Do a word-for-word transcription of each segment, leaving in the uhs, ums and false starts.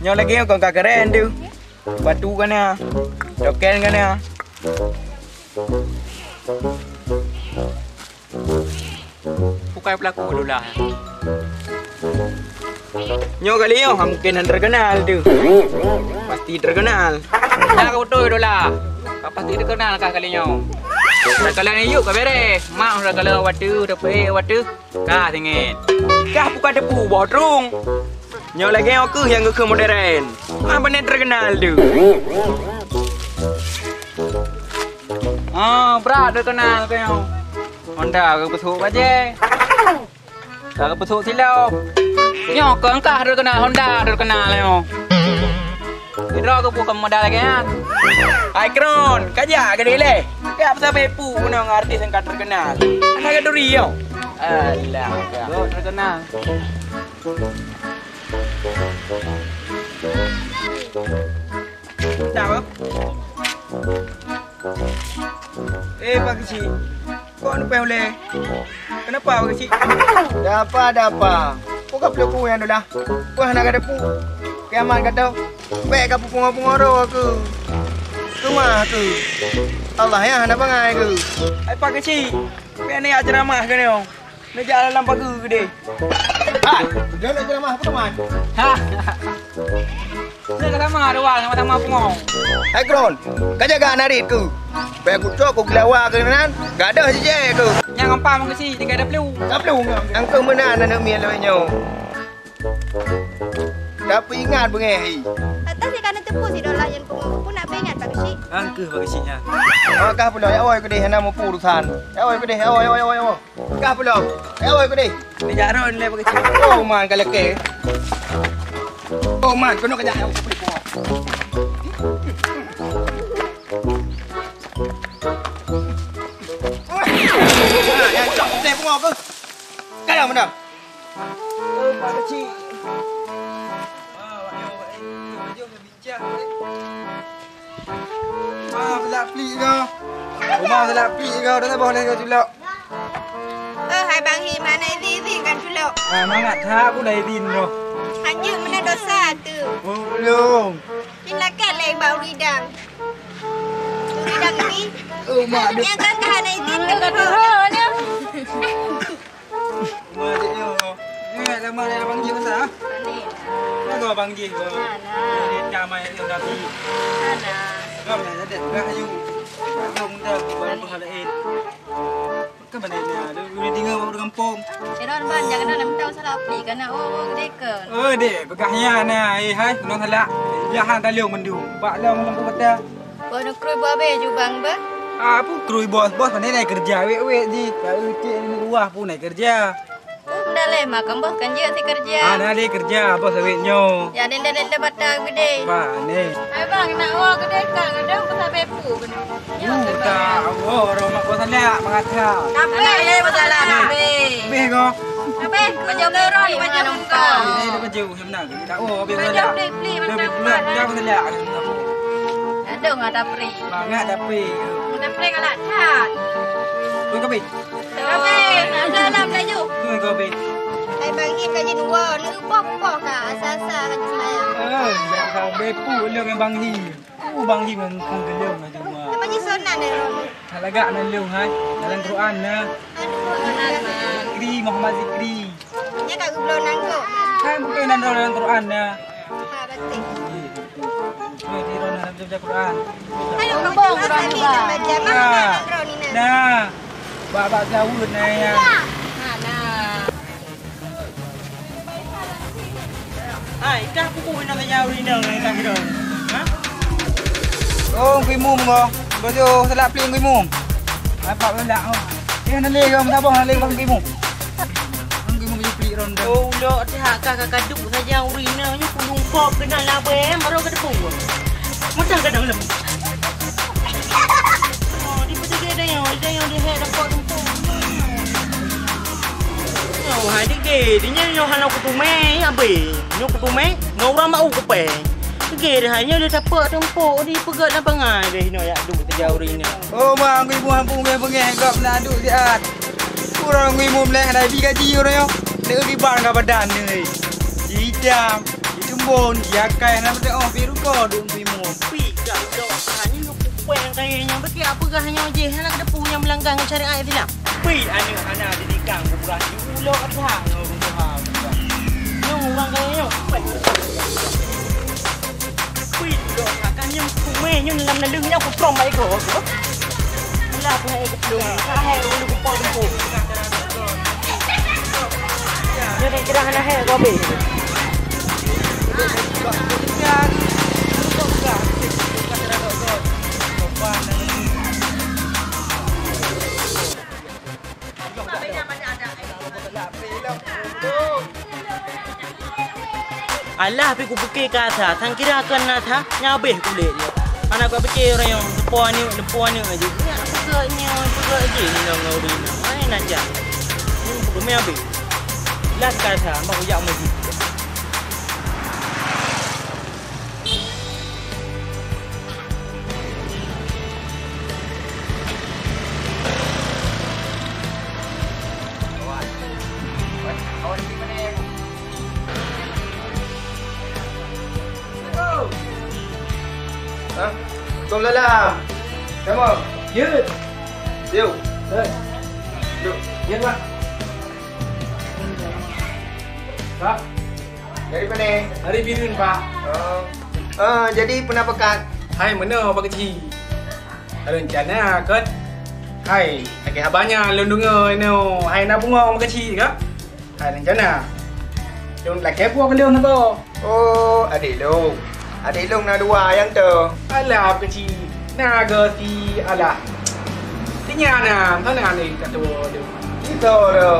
Nyoe lagèe nyoe kon ka keren tu. Batu ka na. Token ka na. Bukai pelaku Dola. Nyoe kali nyoe mungken hana terkenal tu. Pasti terkenal. Dah ka beutôi Dola. Ka pasti terkenal kah kali nyoe. Dah kala ni yuk ka beres. Mak dah kala watèe, tapi watèe. Ka singit. Kah bukan teupeu boh trung. Nyoe lagèe nyoe keuh nyang geukheun modern. Mah beuneuh terkenal tu. Ah, brat terkenal keu nyoe. Honda geupeusok bajèe. Ka geupeusok silop. Nyoe keu engkah terkenal, Honda terkenal nyoe. Sidroe keupeue kamoe modal lagèe nyan. Hai Kron, ka jak keudeh lé. Ka peusabé pu ngon artis nyang ka terkenal. Hana ka turi nyoe. Alah, ka terkenal. Dah, Bang. Eh, Pak Keuchik. Kok anu péh ulèe? Kenapa, Pak Keuchik? Ada apa, ada apa? Peue ka peuleuku nyan Dola? Peue hana ka teupeu? Kiamat ka tô. Bèk ka peupungo-pungo droe keuh. Keumah keuh. Allah nyan hana bangai keuh. Hai, Pak Keuchik. Bèk neujak ceuramah keunoe. Neujak lam pageue keudeh. Hai, jeuet neujak ceuramah peue teuma? Ha. Nyoe ka sama dua, sama-sama pungo. Hai Kron, ka jaga aneuk rit keuh. Bèk kucok, kugeulawa keunan, gadôh jijèe keuh. Nyang empat meukeusik, tinggai daplu. Daplu nyoe. Nyang keuh meunan aneuk miet lôn nyoe. Tapeuingat beungèh hi. Atas nyoe ka neuteupeue si Dola nyan pungo. Peue nak peuingat Pak Keuchik? Nyang keuh Pak Keuchik nyan. Oh, ka pulo, ya oi keudeh, hana mupu urusan. Ya oi keudeh, ya oi, ya oi, ya oi, ya oi. Kah pulo. Eh, oi, keudeh. Neujak rhot lé Pak Keuchik. Oh, man, ka lakèe. Oh, man, keunoe ka jak. Nyang cok teh pungo keuh. Ka dah meunan. Oh, Pak Keuchik. Wah, wak yo, wak yo. Jom, jom, jom. Cah, eh. Wah, beulak plik kau. Uma beulak plik kau, dah saboh lé kau culok. Eh, hai Bang Him, hana izin-izin kan culok? Ah, mangat that, aku dah izin dah. Hanjeuet meunan dosa tu. Oh, belum. Ni lakèe lé bak uridang. Uridang ni. Oh, mak, aduh. Nyang kan ka hana izin kan culok. Rumah adik nyoe. Ni lama dah abang jih besar. Ni. Lagu abang jih ko. Mana? Ni damai nyoe Nabi. Mana? Kau nak jadi dah ayu. Kau muda baru halain. Kan mana ni ada. Ni tinggal baru gampong. Eron ban jangan nak minta salah api kan nak oh oh gede ke. Oh dek, pegang ya na. Eh hai, nong salah. Jangan taliung mendung. Bak long lembu kata. Boh neukrui boh abéh jubang beuh? Ah, peue krui bos, bos pandai nai keureuja wék-wék jih. Ka eucék di luwah pun nai keureuja. Peue meudaléh makam bos kan jeuet si keureuja. Ah, na lé keureuja, bos awék nyoe. Ya, denda-denda bata geude. Pane. Hai bang, nak woe geude ka, geude peusabé peue keunoe. Nyoe Uh, keureuja. Tak, Allah, rahmat bos anak, mengata. Tapi lé masalah tapi. Beh ko. Tapi baju merah ni baju muka. Ini ada baju. Nah, tak, oh, habis Baju dah. Beli, beli, Dah mantap beli, dah banget. Dah beli. Aduh, nggak ada pri. Bangat dah pri. Nggak ada pri galak cat. Tu kami. Tapi ada dalam laju. Tu kami. Hai Bang Him kaji dua, ni upah-upah ka asa-asa kaji semayang. Eh, dah kau bepu lu dengan Bang Him. Uh, Bang Him yang kau gelung aja semua. Apa ni sonan ni? Nak lagak na lung hai. Dalam Quran na. Aduh, Zikri, Muhammad Zikri. Nya ka geubloe nanggroe. Kan bukan nanggroe dalam Quran na. Ha, batik. Ni di dalam Quran. Ayo, Bang, Bang, Bang, Bang. Nah. Bak-bak Dawud na ya. Nah, nah. Hai, kah kuku hina kaya urina kah kira. Ha? Oh, ngui mum ko. Baju salak pli ngui mum. Apa belak ko. Dia nak lé ko, sabar nak lé ko ngui mum. Ngui mum baju pli ron dah. Oh, ulok dah kah kah kaduk saja urina nyu kulung kop kena labe baru ke depan. Macam kadang lem. Oh, di petige dayang, dayang di hek dapat tumpuk. Nyoe hai dige, di nyoe nyoe hana kutumé, abé. Nyoe kutumé, ngon urang mau kupé. Dige dah hai nyoe dah dapat tumpuk di peugét lapangan deh nyoe yak duek teuja ureueng nyoe. Oh, bang, ibu hampung bengeh gop na duek siat. Urang ngui mum leh na bi gaji urang nyoe. Leu kiban ka badan ni. Jijam. Itu Pon, ya kai hana beutôi oh, biru ko dum bimong. Pi, gak dok, hanya nyok kupai nyang kaya nyang beuki apa gah nyoe jih, hana keudeupu nyang meulanggar ngon syariat Islam. Pi, aneuk hana dinikang, bukan diulok adak ngon ureueng tuha. Nyong ureueng kaya nyoe, pi. Pi, dok, akan nyong kumé nyong lam naleueng nyoe kutrong baik ko. Lah, aku nak ikut dulu. Hai, ulu kupai dulu. Jadi kira hana hai, kau habis. Alah, pi kupiké ka that, sang kira kon na that, nyabéh kulét nyoe. Hana kupiké ureueng nyang leupô aneuk, leupô aneuk aja. Nyak peugah nyoe, peugah jih ngon ureueng inong. Ai najak. Nyoe peugah meuabéh. Lah ka that, mak kujak meuji. Hah? Assalamualaikum. Sama. Jeuet. Yuk. Hei. Duk. Jeuet, Pak. Pak. Dari mana? Dari Bireuen, Pak. Oh. Ah, jadi peuna pakat? Hai, meunoe, Pak Keuchik. Rencana kon. Hai, lagèe haba nyan lôn deungö inoe. Hai, na bungöng Pak Keuchik kah? Hai, rencana. Lôn lakèe buet keu lôn haba. Oh, adék lôn. Adék lôn na dua nyang tô. Alah, Pak Keuchik. Na geuti alah. Tinyan na, hana lé ka tuwo lôn. Itu tu.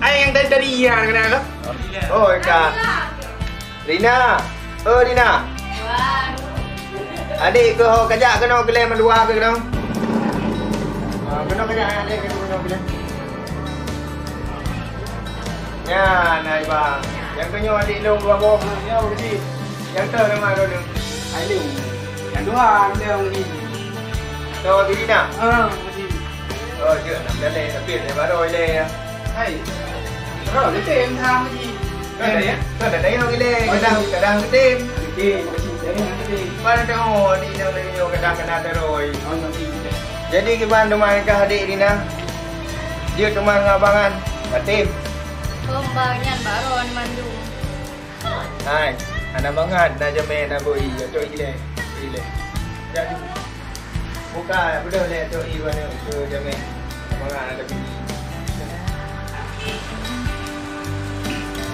Ai nyang dari-dari nyan keunan kah? Oh, ka. Rina. Oh, Rina. Adék keuh ho kajak keunoe keu lé mandua keuh keunoe. Ah, keunoe kajak adék keuh keunoe keu lé. Nyan, hai bang. Nyang keuh nyoe adék lôn dua boh. Nyoe Pak Keuchik. Nyang toh nama droeneuh? Ai lôn. Nyang dua, nyang ni. Toh Rina? Ah, Pak Keuchik. Oh, jeuet, nam dalé, tapi lé baroe ilèe. Hai. Roh, geutem tham lagi. Kan ada, ya? Kan ada yang ilèe, kadang, kadang geutem. Geutem, masih ada yang geutem. Pada tahu, di dalam lagi nyoe kadang kena teroi. Oh, nanti geutem. Jadi, kiban teuma kah adék Rina? Jeuet teuma ngon abang nyan. Geutem. Keumbang nyan baroe mandum. Hai, hana mangat na jamé na bui, ya tu ilèe. Ilèe. Ya tu. Buka, beudôh lé tok i wana ke jamé. Mangat na tapi.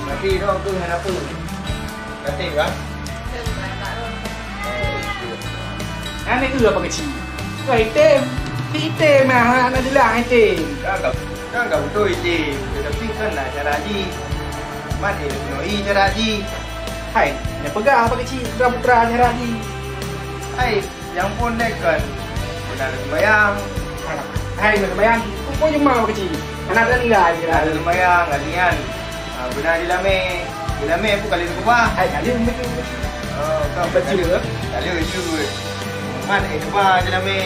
Tapi dong tu hana peue. Nanti kan? Nanti ke apa kecil? Kau item. Item lah, anak jelas item. Kan kau, kan kau betul item. Tapi kan nak cara haji. Mat dia kena i cara haji. Hai, nak peugah apa kecil? Putra-putra cara haji. Hai, nyang pun deh kan. Beuna seumayang. Hai, beuna seumayang. Pukul lima kecil. Anak dah tinggal je lah. Ada seumayang, ada nian. Ha, beuna di lamé. Di lamé pun kali keubah. Hai, kali betul. Oh, kau betul. Kali betul. Man, eh, keubah di lamé.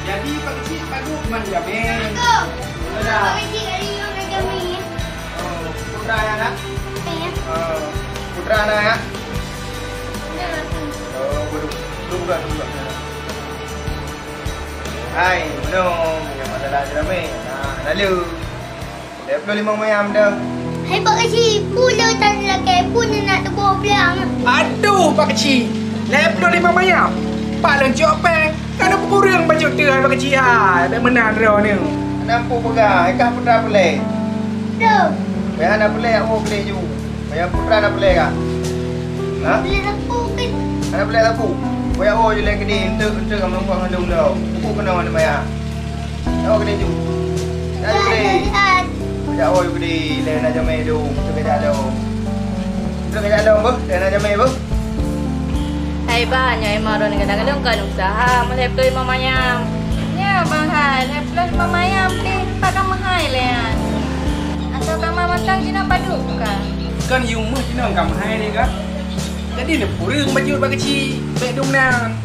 Jadi, Pak Kecil, Pak Guru, man di lamé. Assalamualaikum. Waalaikumsalam. Pak Kecil, hari ni orang dah jamé. Oh, putra ya, nak? Ya. Oh, putra anak ya? Ya, Pak. Oh, baru. Tunggu, tunggu. Hai, belum. Yang masalah je ramai. Nah, lalu. Lhèe plôh limong mayam dah. Hai, Pak Kecil, pula tak lagi pun nak teuboh blang. Aduh, Pak Kecil. Lhèe plôh limong mayam. Pak lôn cok péng. Kan peukureueng bacut teuh hai Pak Keuchik hai, bèk meunan droeneuh. Hana peue peugah, kah putra peureulèe? Deuh. Bèk hana peureulèe, jak woe keudéh ju. Bèk putra hana peureulèe kah? Ha? Peureulèe sapu kan? Hana peureulèe sapu. Bèk jak woe ju lé keudéh, eunteuk, eunteuk ka meurumpok ngon lôn droe. Peue keunoe hana maya? Jak woe keudéh ju. Jak ju keudéh. Jak woe ju keudéh, lé na jamé dum, eunteuk ka jak lom. Eunteuk ka jak lom beuh, lé na jamé beuh. Hai ba, nyoe Imam droeneuh kadang-kadang kon useuha meulhèe plôh limong mayam. Nyoe bang hai, lhèe plôh limong mayam pih, pat ka meuhai lé nyan. Asoe ka ma mantong jinoe padub ka. Kon yum meuh jinoe ka meuhai lé ka. Jadi neupeureung bacut Pak Keuchik, bèk dum nan.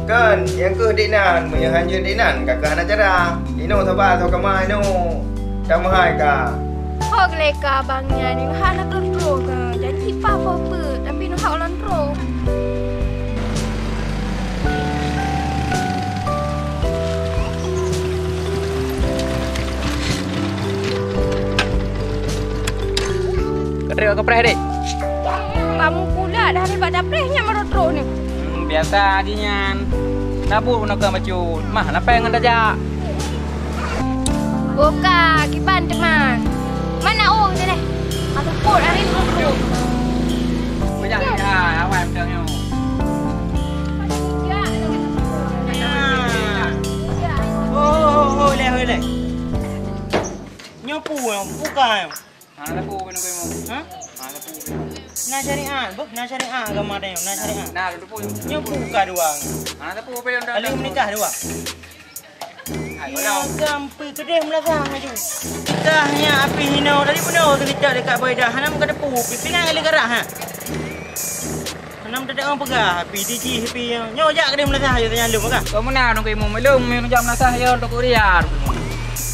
Kon, nyang keuh dik nan, meunyoe hanjeuet dik nan, ka keuh hana cara. Inoe saba asoe ka ma inoe, ka meuhai ka. Ho geuleka abang nyan, neuhak na troh-troh ka. Janji paih po peuet, tapi neuhak ulang troh. Ka trép ka preh, Dek? Kamu pula dah lebat dapreh nyan baru troh ni. Hmm, biasa lagèe nyan. Nabut pun akan bacut. Mah, kenapa ngon tajak? Boka, kiban teuma. Mana oh tadi? Aku pot hari tu. Banyak ya, awal macam ni. Oh, oh, oh, leh, leh. Nyoe pu, bukan. Hana sapeue ubé nanggroe imum. Hah? Hana sapeue ubé. Na syariat, boh, na syariat agama tanyoe, na syariat. Na, na sapeue. Nyoe buka dua. Hana sapeue ubé undang-undang. Kali meunikah dua. Hai, ya, gampang keudeh meulasah laju. Kah nyan api hino tadi beuna keuneuk dekat baidah, hana meukateupeu, pimpinan kali garah, ha. Hana meuteumé peugah, pi dijih, pi nyoe jak keudeh meulasah ayo tanyong lôn peugah. Kau meunan nanggroe imum, lôn meunyoe jak meulasah ayo untuk ria.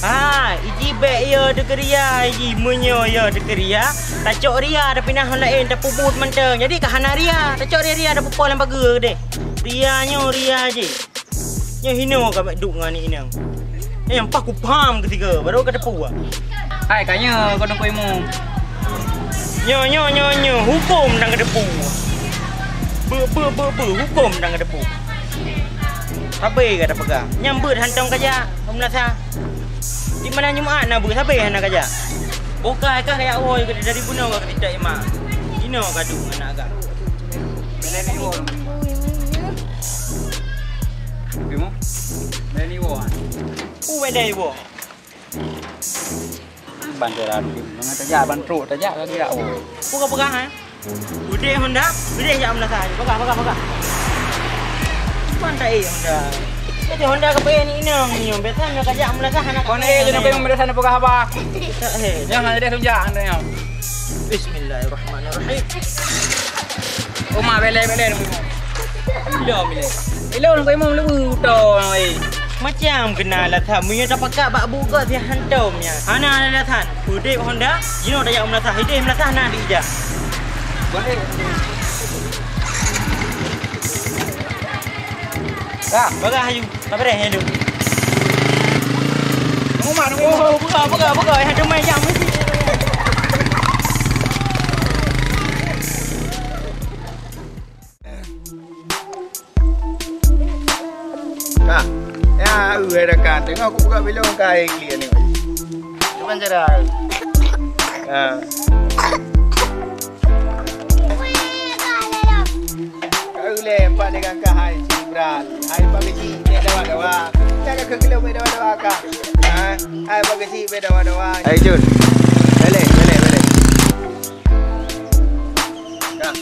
Ha, iji bèk yo teukeria, iji meunyoe yo teukeria, tacok ria tapi na hon laén tapeubuet mantong. Jadi ka hana ria, tacok ria-ria tapeupo lam pageue deh. Ria nyoe ria jih. Nyoe hino ka bèk duek ngon aneuk inong. Nyoe nyang paih kupaham keutiga baru ka teupeu. Hai ka nyoe keuneuk imum. Nyoe nyoe nyoe nyoe huköm nyang ka teupeu. Beu beu beu beu huköm nyang ka teupeu. Sabe gata peugah, nyang beuet hantom kajak, Om Nasa. Di malam Jumat na beuet sabe hana kajak. Boka kah kajak woe dari bunoe ka keutindak iman. Inoe ka duek ngon aneuk agam. Bela ni woe. Oke mo. Bela ni woe. U bela ni woe. Ban jalan ni, mangat tajak ban trok tajak ka gerak. Peugah-peugah, eh? Udeh Honda, udeh jak meulasah. Peugah, peugah, peugah. Ban tak eh Honda. Jadi Honda ke payah ni inong ni. Biasa nak ajak meulasah anak. Kon eh, kena payah meulasah nak peugah haba. Tak eh. Jangan ada tunjak anda yang. Bismillahirrahmanirrahim. Oma belek-belek nunggu imum. Bila belek? Ilôn nunggu imum leubeh utong weh. Macam kena alasan meunyoe tapakat bak buka si hantom nyan. Hana alasan. Udeb Honda, jinoe tajak meulasah. Ideh meulasah na di ija. Boleh. Dah, bagah ayu. Sabareh nyan dulu. Nunggu mak, nunggu mak. Oh, buka, buka, buka. Eh, ada mai jam mesti. Ka. Ya, eu, hai rakan. Tengok aku buka bilong ka air klik ni. Cuman cara. Ha. Ka ulèe empat dengan ka hai Cik Ibral. Hai Pak Kecik, bèk dawa-dawa. Jangan ke keuloe bèk dawa-dawa ka. Ha? Hai Pak Kecik, bèk dawa-dawa. Hai Jun. Balik, balik, balik. Dah.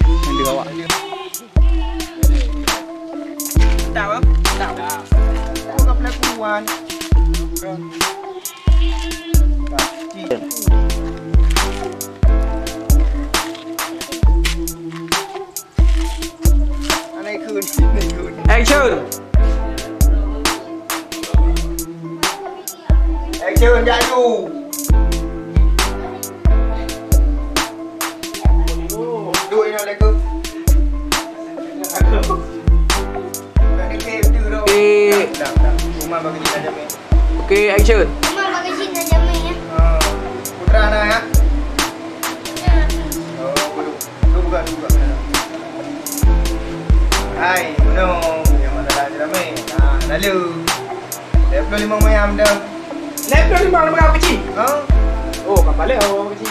Nanti awak. Tak apa? Tak apa. Bukan pelakuan. Action. Action, jadu. Dua yang lagu. Okey. Okey, action. Memang bagi cita jamin, ya. Ah, putra na, ya? Ya. Oh, bodoh. Tu buka, tu buka. Hai, bodoh. Yang mana dah jamin? Ah, lalu. Lima puluh lima mayam dah. Lima puluh lima nama kecil? Ha? Oh, kapal leh, oh, kecil.